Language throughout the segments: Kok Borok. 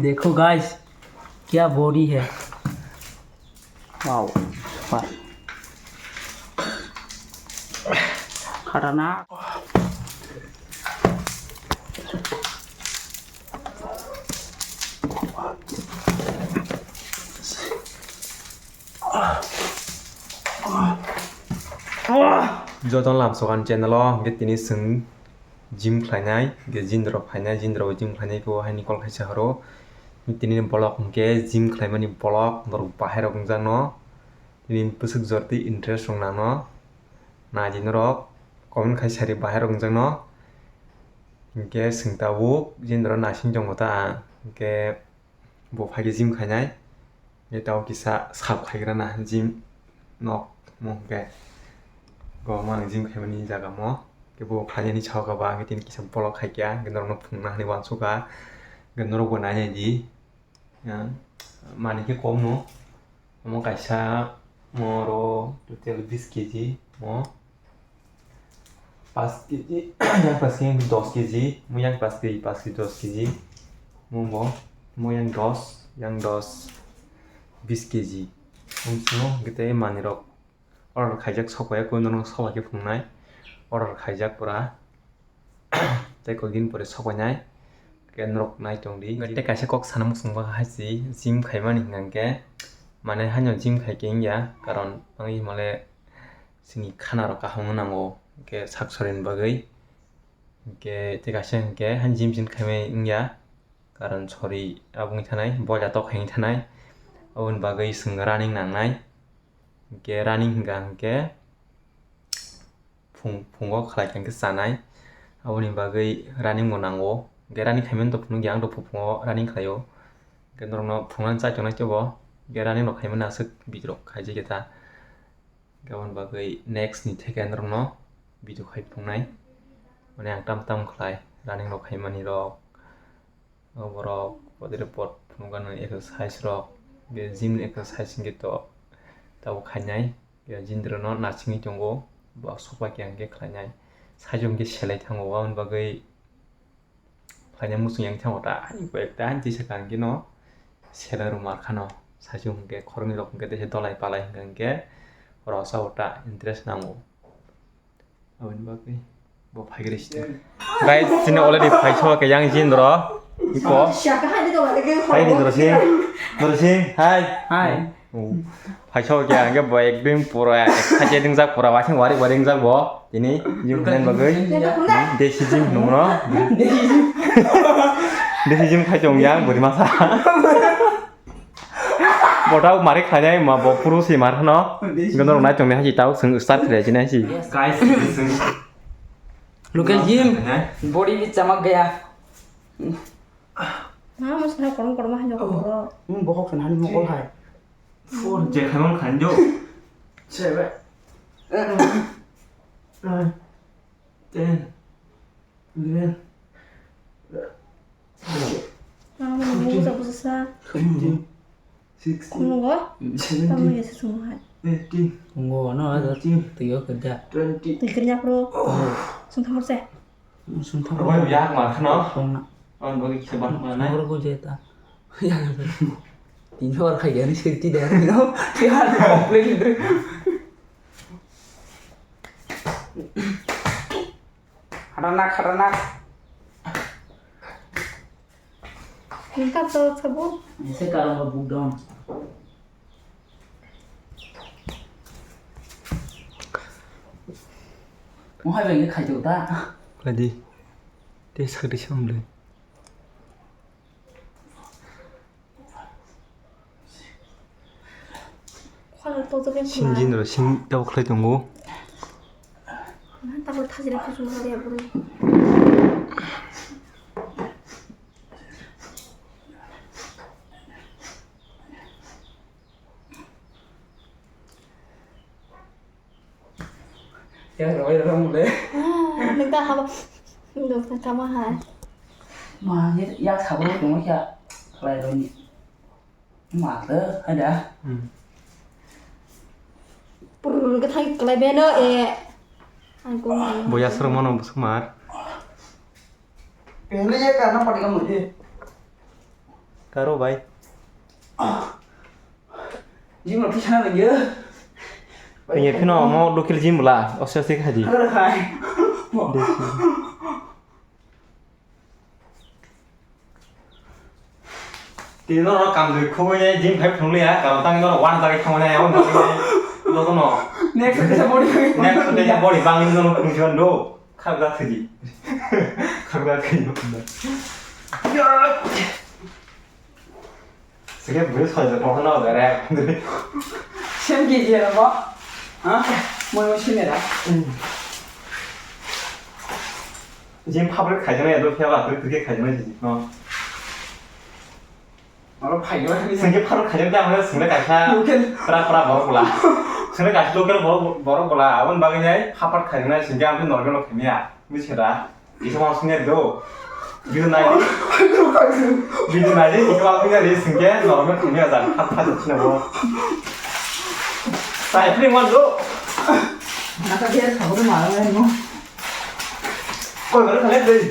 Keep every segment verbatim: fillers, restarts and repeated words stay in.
देखो गाइस, क्या बॉडी है। Wow, super। खतरनाक। Jotono lamsokan channel o hwnkhe tini chwng gym khlainai, hwnkhe jindrok phainai, jindrok gym khlainai khe o haini call khaisa horo. Tini vlog hwnkhe gym khlaimani vlog, norok bahai rok wngjakno. Tini bwswk jorti interest rok nangno naidi norok comment khai sari bahai rok wngjakno. Hwnkhe chwng tabuk jindrok naising tongo ta ang, hwnkhe bo phaikhe gym khainai. Hwnkhe tabuk kisa sap khaigrana gym nok mo hwnkhe. Bo mang gym khaimani jaga mo. Hwnkhe bo khlainani saoka ba hwnkhe tini kisa vlog khaikha, hwnkhe norokno phunukna hinwi uansukha. Hwnkhe norokbo nainai di. Yang manwi khe kom no. Omo kaisa, mo oro total bis kg, mo pas kg, yang pas kg dos kg, mo yang pas kg, pas kg dos kg, mo bo, mo yang dos, yang dos, bis kg. Omo sino hwnkhe tei manwi rok order khaijak, sokpaiya koi norok sobai khe phunuknai, order khaijak pura. Tei koi din pore sokpainai, khe norok nai tong di. Tei kaisa kok sana muchung ba hai se gym khaimani hwnkha hwnkhe, mane haino gym khai khe wngya, karon tangwi himale chini khana rok kaham wng nango, hwnkhe sak sorini bagwi. Hwnkhe tei kaisa hwnkhe haino gym sin khaimani wngya, karon sori abo wngwi thanai, boila tok hai wngwi thanai, aboni bagwi chwng running nangnai. Hwnkhe running hwnkha hwnkhe phung-, phungo khlai kha hwnkhe chanai, aboni bagwi running bo nango. Hwnkhe running khaimani to phunukya, ang to phungo running khlaio. Hwnkhe norokno phunuknani chai tongnai teibo, hwnkhe running rok khaimani aswk video rok khaijak khe ta. Hwnkhe aboni bagwi next ni theke norokno video khai phunuknai. Mane ang tam tam khlai running rok khaimani rok. O borok podire pod phunukgani exercise rok, hwnkhe gym ni exercise hwnkhe to tabuk khainai, hwnkhe jindreno nasingwi tongo, bo sokpaiya hwnkhe khlainai, saijo hwnkhe selai thango, aboni bagwi khlaina muchung yang thango ta, ani koi ekta ani twi saka hwnkhe no selai rwma khano, saijo hwnkhe khoroknwi rok hwnkhe teisa dolai palai hwnkha hwnkhe rwchapta interest nango. Aboni bagwi bo phaigrwi site. Guys, chini already phaiso khe yang jin doro. Iko. Hai ni doro sing. Doro sing. Hai. Hai. Oh. Phaiso khe ang khe bo ekdin pura excited wngjak, pura wasing wari wari wngjak bo. Tini jim khlaina bagwi. Desi jim hwnwi no. Desi jim khai tong yang buri masa. Bo tau mari khlainai ma bo puru si mar hano. Gono rok nai tong nai hai tau sung start khlai jinai si. Guys, sung. Local gym. Body ni chamak gaya. Ma mo sana korom korom hai no bro. Hmm, bohok sana hani mokol hai. Four je khamang khanjo. Seven. Ten. Eleven. Mama nunggu sa busa sa. Fifteen. Sixteen. Khum nunggu? Seventeen. Tamo ya sa sungguh hai. Eighteen. Nunggu ano ada. Nineteen. Tiga kerja. Twenty. Tiga kerja pro. Oh. Sungguh perse. Sungguh. Robai biak ma khano. Sungguh. On bagi kisaban mana? Sungguh ko jeta. Ya. Tin hor khai gani safety deh, you know. Ya, complain. Khatanak, khatanak. Ningka to sabo. Ese karang ba buk dong. Mo hai bang khai to ta. Kadi. Te sakri samle. Sinjin ro sing tabo khlai tongo. Ya, roi rong le. Ah, nung ta haba. Nung ta kama hai. Ma, ya, ya, sabo tong kya. Lai roi ni. Ma, le, ada. Hmm. Pur, ka thai klai beno, eh. Ang ko. Boya srong mano bwswk mar. Pele ya karna padi kamu, eh. Taro bai. Gym rok tisana lagi. Pini phino mo local gym bla, oste oste khaji. Aro khai. Tini no kam dui khoboi nai gym khai phunuk liya, karon tang no one jagoi thangmani, one jagoi nai, joto no. Next day body. Next day body bangni no phunuk siyan do. Khakda thiji. Khakda thiji. Sike bwrwi soi jak tongkha no jare. Sem K G era bo. Ha? Moi mo sini ra. Jim public khaijana ya do phiya ba, public khaijana jiji no. Oro phai gala ni. Singke public khaijana da, singla kaisa. Pra pra borok bula. Singla kaisa local borok, borok bula. Abon bagwi nai public khaijana singke ang normal khaimya. Mui sera. Isa ma singya do. Video nai. Video nai. Isa ma singya re singke normal khaimya jan. Khat khat sina bo. Sai pli mon do. Naka dia sabur mara nai mo. Koi bari khale dei.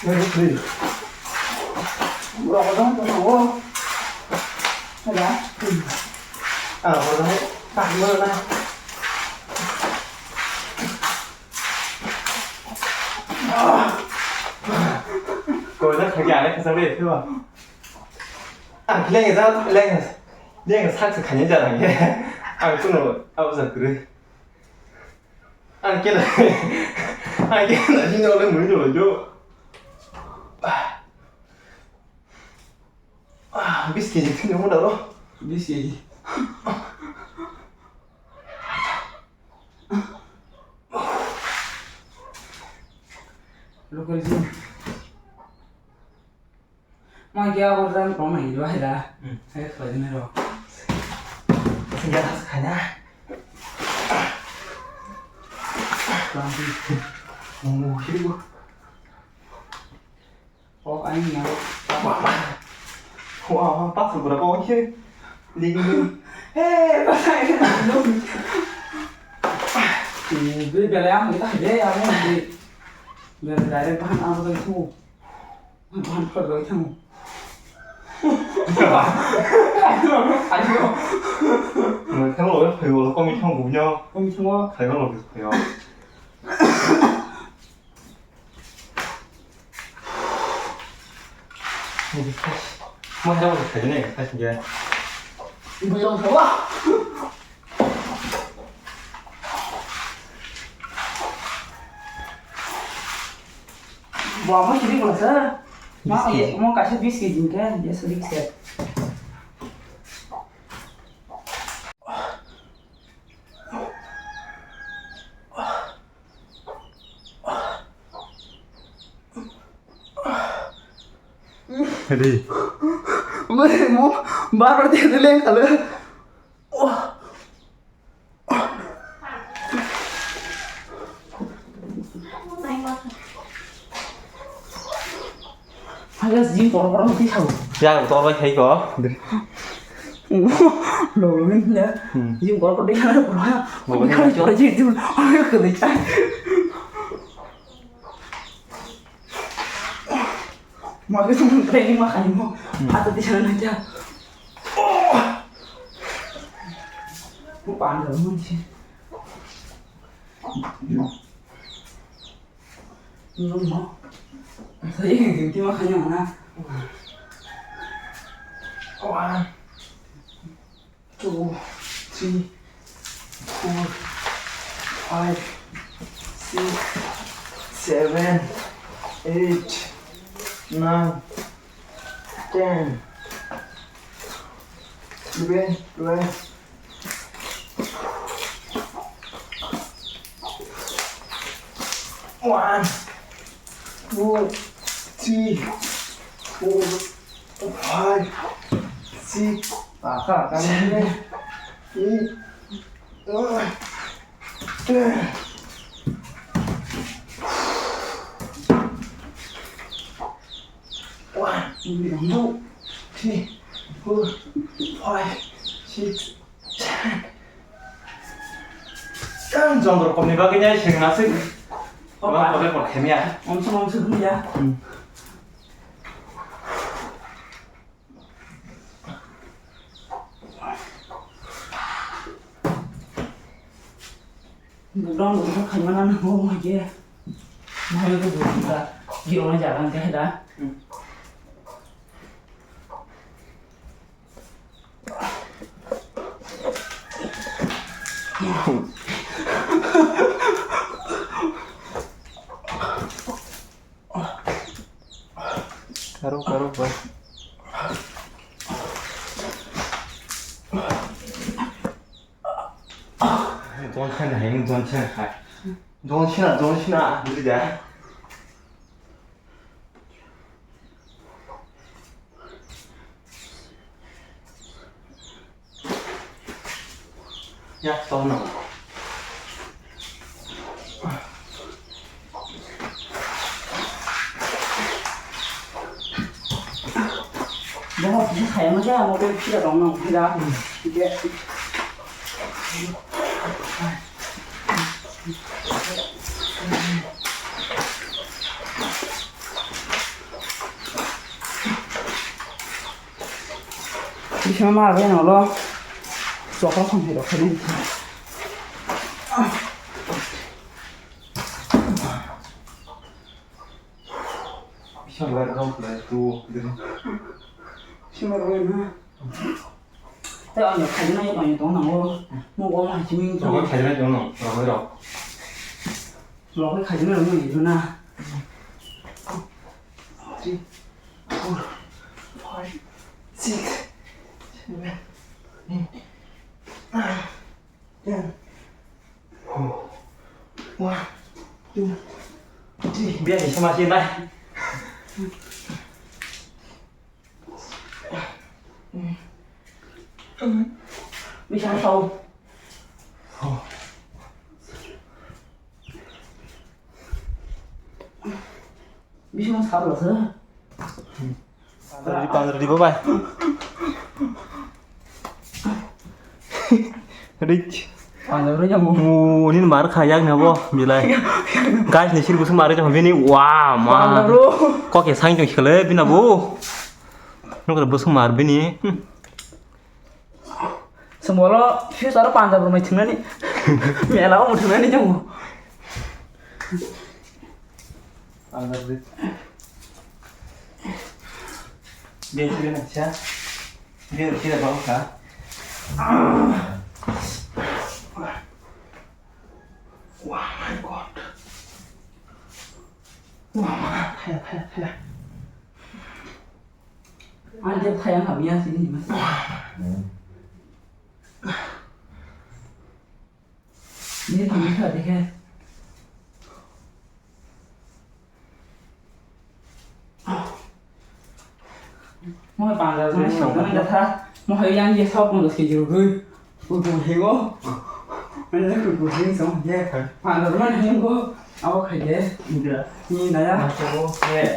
Bari dei. Bura ko dong ko. Ada. Ah, ko dong. Tak mo na. Ko na khagi ale khasa le tu. Ang leng ja, leng, leng sak sak khanya ja nang. Ang kuno, aw sa kre. Ang kena, ang kena, sini oleh mui dulu jo. Ah, bis K G thini mo daro. Bis K G. Local gym. Mai khe abo ram tong nai ro hai da. Hmm. Hai khlai nai ro. Singa has khana. Lampi. Mung mung hibu. Oh, aing na. Wah, wah, pas gura kau hibu. Ligi. Hei, pas aing na. Beri bela yang kita hide ya, beri. Beri direct bahan apa tu? Bahan perlu itu. Ayo, ayo. Mereka lo, ayo, lo, kau mithang punya. Kau mithang apa? Saya lo, saya. Mau kita mau kerja nih, kasih dia. Ibu yang salah. Bo amo sidi bolasa. Ma, biskit. Ye, mo kaisa biskit din ke, ye sidi se. Ready. Mo, mo, bar bar dia dulu yang kalau. Hagas jim kor kor mati sao. Ya, kor bai khai ko. Lo min ya. Hmm. Jim kor kor dia kor ya. Lo min ya. Kor jim. Ayo kali cai. Mo ke sum training ma khai mo. Hmm. Ata di sana na ja. Mo pan lo mo si. Nung mo. Saya yang ganti makanya mana? One, two, three, four, five, six, seven, eight, nine, ten, eleven, twelve. One, two, three, four, five, six, seven, eight, nine, ten. One, two, three, four, five, six, seven. Ang jondor komni bagwi nai seng nasik. Wala pore por khemya. Omsong omsong hwnja. Bugrang bugrang khaimana nango hwnkhe. Mahai ko bugrang ka giro na jaga hwnkhe da. Karo, karo, bai. Johnson hai, Johnson hai. Johnson, Johnson, dili da. Ya, tolno. Bohok kisa khaiyama khe amo tei phira tongno phira. Hwnkhe. Bising ma bai nolo chokra khon hai rok khai. Bising bai rok khai tu. Bising bai rok na. Tei ani khaina ani tong nango. Mo go ma chiming. Rok khai na tong no. Rok khai rok. Rok khai na mo ni na. Three, four, five, six, seven, eight, nine, ten. One, two, three. Biar bisa masih lah. Bisa tahu. Bising sabo se. Pandra di, pandra di, bye bye. Rich. Pandra di, jamu. Mu, ini mar khayak na bo, bilai. Guys, ni sir busung mar jamu bini, wah, ma. Pandra bro. Kok ya sang jong khale bina bo. Nuk busung mar bini. Hmm. Sembolo future o Punjab rok mai thwngnani. Mela o thwngnani jong. Punjab ri. Be sire na cha. Be sire ba ka. Wah, my God. Wah, ma, thaya, thaya, thaya. Ang je thaya habya sini mas. Ni tang kha de khe. Mo panda jani sokna da tha. Mo hai yang ye sok mo ke jurgui. Kuku hingo. Mana kuku hing song ye. Panda mana hingo. Awo khai ye. Ni na ya.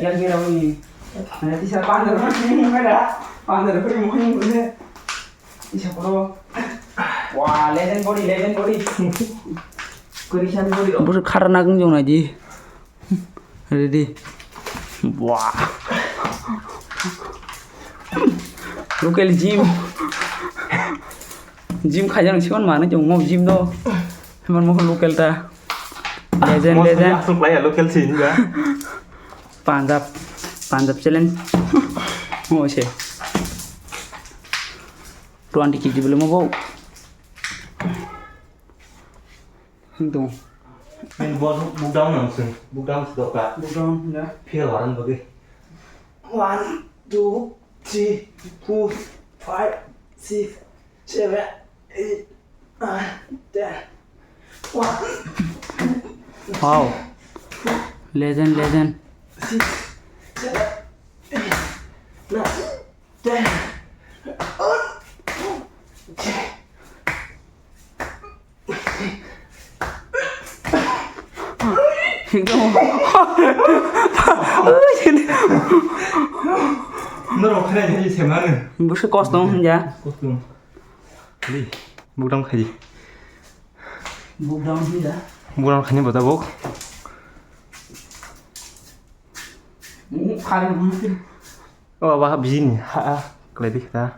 Yang ye rawi ni. Mana tisa panda mana hingo kada. Panda rawi mo hingo ye. Tisa poro. Wah, legend body, legend body. Kurisan body. Bus khara nang jong na di. Ready. Wah. Local gym. Gym khaijak sikon manwi tongo gym no. Hemar mokol local ta. Legend, legend. Asuk playa local si hinga. Punjab, Punjab challenge. Mo se. Twenty K G bole mo bo. Hingdong. Nini bo lockdown nang sung, lockdown si doka. Lockdown, ya. Phil waran bagwi. One, two, three, four, five, six, seven, eight, nine, ten. One. Wow. Legend, legend. Six, seven, eight, nine, ten. Norok khainai hai se mano. Busu kostom hwnja. Kostom. Di, bukdam khai di. Bukdam hwnja. Bukdam khaini bota buk. O baba, bijini ha, ha, khlai di kha.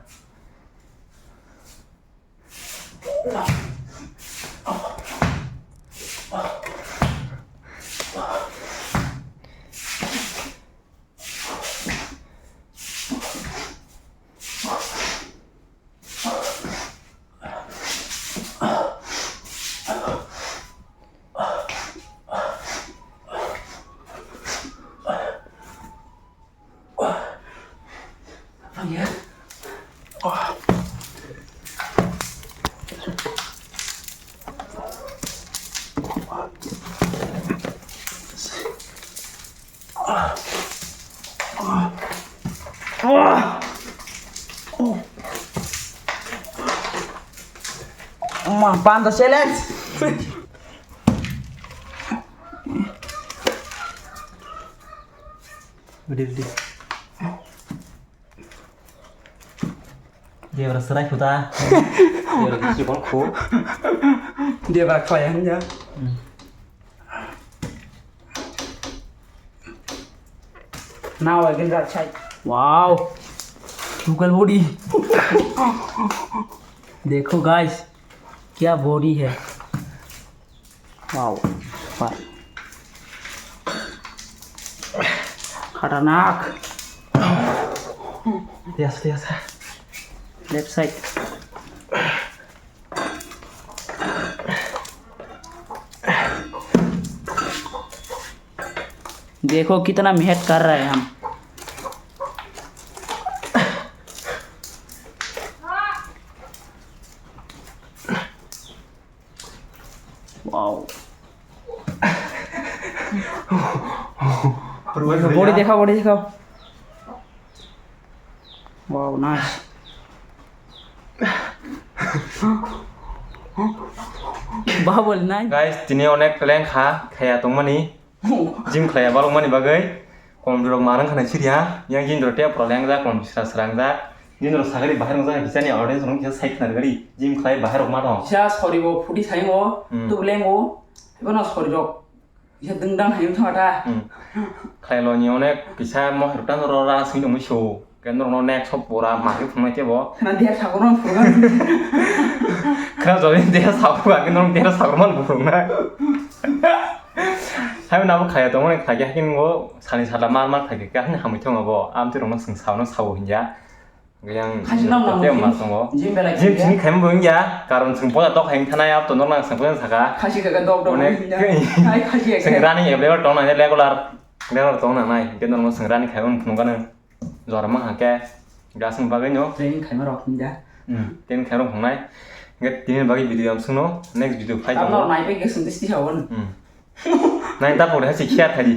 Ma, panda challenge. Ready, ready. Debra serai khuda. Debra kisi kon khu. Debra khlai hanya. Hmm. Now I can right side. Wow. Look at body. देखो guys, क्या body है। Wow, super. Khatanak. Yes, yes. Left side. देखो कितना मेहनत कर रहे हैं हम। Wow. Body dekha, body dekha. Wow, nice. Bahubali nai. Guys, tini onek lengkha khaya tongmani. Gym khlaiya balokmani bagwi. Komjwrok manang khana siriya. Yang gym rok tei pura lengjak, kom sra srangjak. Gym rok sagri bahai rongjak, bisani audience rok kisa sai khna gari. Gym khlai bahai rok ma tong. Kisa sori bo phuti saimo, hmm, tublengo. Ibono sori rok. Kisa dengdang hai wngkha ta. Hmm. Khlai lo ni onek kisa mohai rok tang ro ra sing tongmui so. Khe norokno next o pura ma khe phunuknai tei bo. Khna der sakurman phunuknai. Khna jodi der sakurman khe norok der sakurman phunuknai. Hai nabo khaya tongmani khaikhe haikhe nungo sani sala mar mar khaikhe khe haino hamwi thangma bo. Amtwi rokno chwng sao no sao hinya. Yang khasi nang tei nang ma tongo. Gym belai gym khaikhe. Sini khaima bo hinya. Karon chwng poja tok hai thanai ap to norok nang chwng poja saka. Khasi khaikhe dok dok hinya. Hai khasi khaikhe. Chwng running available tong nang regular. Regular tong nang nai. Hinkhe norokno chwng running khaima phunukgano. Jora mang hakhe gasung bagwi no. Training khaima rok hinda. Hmm, training khaima rok hungnai. Hinkhe tini bagwi video am sungno, next video phai tongo. Tamno nai bai gasung disti hawon. Hmm. Nai ta pore hasi khiya thadi.